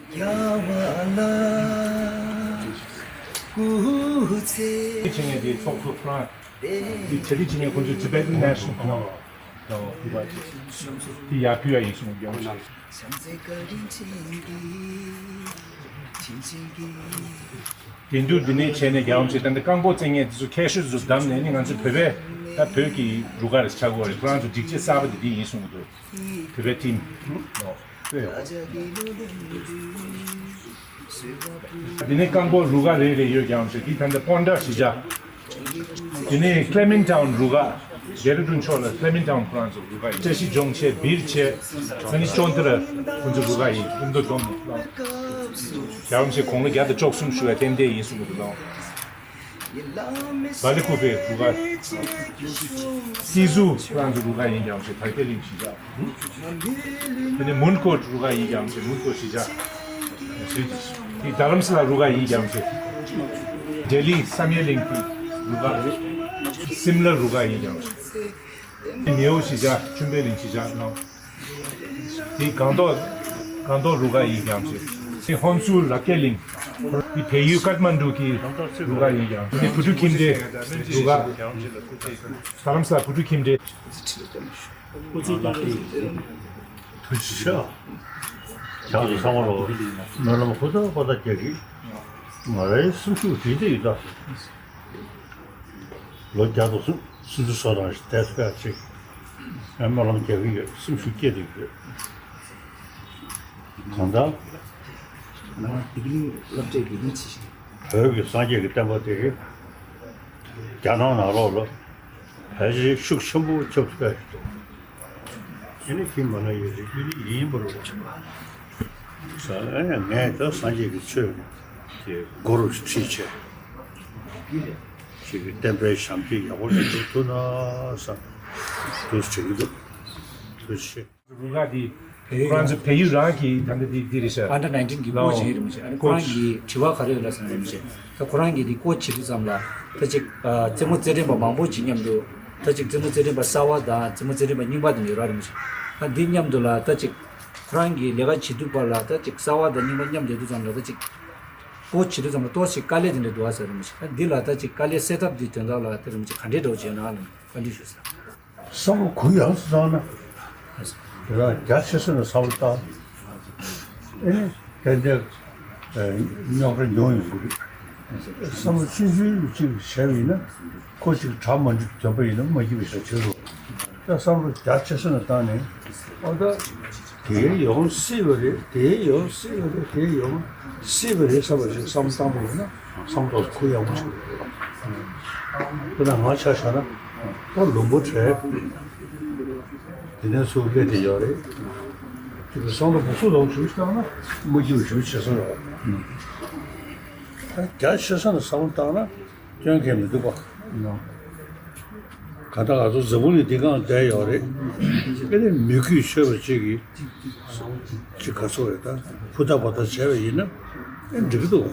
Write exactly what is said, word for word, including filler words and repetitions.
བྱེད་མཁན་དེ་ཚོགས་གཙོ་ཁོ་རང་དེ་གྲ་སྒྲིག་བྱེད་མཁན་ཁོང་ཚོས་Tibetan National Congress་དང་དེ་ཡར་ཕུལ་ཡ་ཡིན་གསུངས་ཡོང་། དེང་དུས་འདི་ནས་བྱས་ནས་རྒྱལ་བ་རིན་པོ་ཆེ་ད་ལྟ་རྐང་སྤོལ་རྩེད་མཁན་དེ་ཚོ་མཁས་ཤོས་ཚོ་བདམས་ནས་ནི་ང་ཚོ་བོད་པའི་ད་བོད་ཀྱི་རུ་ཁག་རེ་ཆགས་ཀྱི་ཡོད་རེད། ཁོ་རང་ཚོ་སྒྲིག་ཆས་གསར་པ་དེ་འདི་ཡིན་གསུངས་ཀྱི་འདུག་བོད་པའི་ཊིམ། འདི་ནས་རྐང་སྤོལ་རུ་ཁག་རེ་རེ་ཡོད་ཀྱང་ཞེས་འདི་ད་ལྟ་སྤོན་ཊ་གཞིས་ཆགས། འདི་ནས་Clement Town་རུ་ཁག་ཌེ་ར་ཌུན་ཕྱོགས་ལ་Clement Town་ཁོ་རང་ཚོ་རུ་ཁག་ཡིན། བཀྲ་ཤིས་ལྗོངས་བྱས་སྦིར་བྱས་ཨ་ནི་ཅོན་ཏི་ར་ཁོ་ཚོ་རུ་ཁག་ཡིན། ཨིན་རྡོ་སྡོམ་རྒྱལ་བ་རིན་པོ་ཆེ་དགུང་ལོ་བརྒྱ་དང་བཅུ་གསུམ་བཞུགས་པའི་རྟེན་འབྲེལ་ཡིན་གསུངས་འདུག་ལོ། བ་ལི་ཁུ་པེ་རུ་ཁག་སི་ཟུ་ཁོ་རང་ཚོ་རུ་ཁག་ཡིན་ཀྱང་ཞེས་དར་རྒྱས་གླིང་གཞིས་ཆགས། དེ་ནས་མུན་ཀོཊ་རུ་ཁག་ཡིན་ཀྱང་ཞེས་མུན་ཀོཊ་གཞིས་ཆགས། དེ་རྡ་རམ་ས་ལ་རུ་ཁག་ཡིན་ཀྱང་ཞེས་ལྡི་ལི་བསམ་ཡས་གླིང་གི་རུ་ཁག་རེད། སིམ་ལ་རུ་ཁག་ཡིན་ཀྱང་ཞེས་ནེའུ་གཞིས་ཆགས། ཆུ་འབེ་གླིང་གཞིས་ཆགས་ནང་། དེ་སྒང་ཏོག་སྒང་ཏོག་རུ་ཁག་ཡིན་ཀྱང་ཞེས། དེ་ཧོན་སུར་ལ་སྐད་གླིང་། དེ་བལ་ཡུལ་ཀཏ་མན་ཌུ་གི་རུ་ཁག་ཡིན་ཀྱང་ཞེས། དེ་བུ་ཕྲུག་ཁྱིམ་སྡེ་རུ་ཁག་རྡ་རམ་ས་ལ་བུ་ཕྲུག་ཁྱིམ་སྡེ། ཐུགས་རྗེ་ཆེ། བྱང་དུ་ཚང་མ་ལོ། སྨོན་ལམ་ཧུར་ཐག་ཧུར་ཐག་རྒྱག་གི། ང་རའི་སེམས་ཤུགས་དེ་འདྲ་ཡོད་ད། ལོ་བརྒྱ་དང་སུམ་ཅུ་སོ་གྲངས་ཤིག་བསྡད་ཐུབ་ཡ་ཅིག་ངས་སྨོན་ལམ་རྒྱག་གི་ཡོད། སེམས་ཤུགས་སྐྱེད་བསྡད་ཀྱི་ཡོད། གང་ལྟར། ང་བདེ་སྐྱིད་གླིང་སློབ་གྲྭའི་དགེ་རྒན་བྱས་ཤིང་། བོད་ཀྱི་སངས་རྒྱས་ཀྱི་བསྟན་པ་དེ་རྒྱ་ནག་ནང་ལོགས་ལ་ཕལ་ཆེར་ཤུགས་ཆེན་པོ་ཁྱབ་ཐུབ་ཡ་ཞིག་འདུག་དེ་ནི་ཁྱིམ་མ་ན་ཡོད་རེད། རྒྱུ་ནི་ཡིན་པ་རེད། ས་ཨེ་ངས་ད་སངས་རྒྱས་ཀྱི་ཆོས་ཀྱི་གུ་རུ་ཁྲིད་བྱས། ཅིག་གི་བསྟན་པའི་ཞབས་ཕྱི་ཡག་པོ་ཞིག་སྒྲུབ་ཐུབ་ན་བསམ་འདུག་དྲན་གྱི་འདུག་ཐུགས་རྗེ་ཆེ། རུ་ཁག་འདི་ཁོ་རང་ཚོ་བལ་ཡུལ་རང་གི་ད་ལྟ་འདི་འདི་རེད་ཤག Under nineteen་གི་ཀོ་ཆི་རེད་མ་གཞི། ཨ་ནི་ཁོ་རང་གི་དྲི་བ་ག་རེ་ཡོད་ལ་ཟེར་ན་རེད་མ་གཞི། ད་ཁོ་རང་གི་འདི་ཀོ་བྱེད་དུས་ཙམ་ལ་ད་ཅིག་ཨ་རྩེད་མོ་རྩེད་འགྲན་པ་མང་པོ་ཅིག་མཉམ་དུ་ད་ཅིག་རྩེད་མོ་རྩེད་འགྲན་པ་གསར་བ་དང་རྩེད་མོ་རྩེད་འགྲན་པ་རྙིང་པ་དེ་འདྲ་ཡོད་ར་རེད་མ་གཞི། ཨ་འདི་མཉམ་དུ་ལ་ད་ཅིག་ཁོ་རང་གི་ལས་ཀ་བྱེད་དུས་བར་ལ་ད་ཅིག་གསར་བ་དང་རྙིང་པ་མཉམ་དུ་ཡོད་དུས་ཙམ་ལ་ད་ཅིག་ཀོ་བྱེད་དུས་ཙམ་ལ་ཏོག་ཙམ་དཀའ་ལས་དེ་འདྲ་འདུག་ཨ་ཟེར་རེད་མ་གཞི། ཨ་འདི་ལ་ད་ཅིག་དཀའ་ལས་སེལ་ཐབས་འདི་དོན་དག་ལ་ད་རེད་མ་གཞི་ག་འདྲའི་འདྲ་བོ་བྱས་ན་ལ་བཀའ་འདྲི་ཞུ་ཟེར། བསམ་བློ་གུ་ཡངས་སུ་བཏང་ན། དེ་དག་རྒྱ་ཆེ་ས་ནས་བསམ་བློ་བཏང་། ཨེ་ནི་ཏན་ཏན་རྙོག་དྲ་ཉུང་ཡོང་གི་རེད། བསམ་བློ་ཆུང་ཆུང་ཅིག་བྱས་པ་ཡིན་ན་ཁོ་ཅིག་དྲག་མ་འགྲིག་དོན་པ་ཡིན་ན་མ་སྐྱིད་པའི་ཞག་ཆེ་རུ། ད་བསམ་བློ་རྒྱ་ཆེ་ས་ནས་བཏང་ནས་ཨོ་ད་དེའི་ཡོང་སྲིད་པ་རེད། དེའི་ཡོང་སྲིད་པ་རེད། དེའི་ཡོང་སྲིད་པ་རེད་བསམ་པ་ཞིག་བསམ་བློ་བཏང་པ་ཡིན་ན་བསམ་བློ་གུ་ཡངས་པོ་ཞིག་རེད། དཔེར་ན་ང་ཆ་བཞག་ན་ད་ལུང་པ་བྲལ། དེ་ནས་ཚུར་སླེབས་བསྡད་ཡོད་རེད། དེ་གི་བསམ་བློ་སྦུག་སུ་ལོག་ཞུ་བཏང་ན་མ་སྐྱིད་པ་ཞུ་བྱེད་སོང་རེད། ད་རྒྱ་ཆེ་ས་ནས་བསམ་བློ་བཏང་ན་སྐྱོན་གང་མི་འདུག་པ། ག་ད་ག་ཚོད་འཛམ་བུ་གླིང་འདི་སྒང་བསྡད་ཡོད་རེད། དཔེ་ནས་མི་གུས་ཆོད་པ་ཅིག་གིས་ཅིག་ག་ཚོད་རེད། ད་ཕུ་ཐག་བ་ཐག་བྱས་པ་ཡིན་ན་ཨེ་འགྲིག་གི་འདུག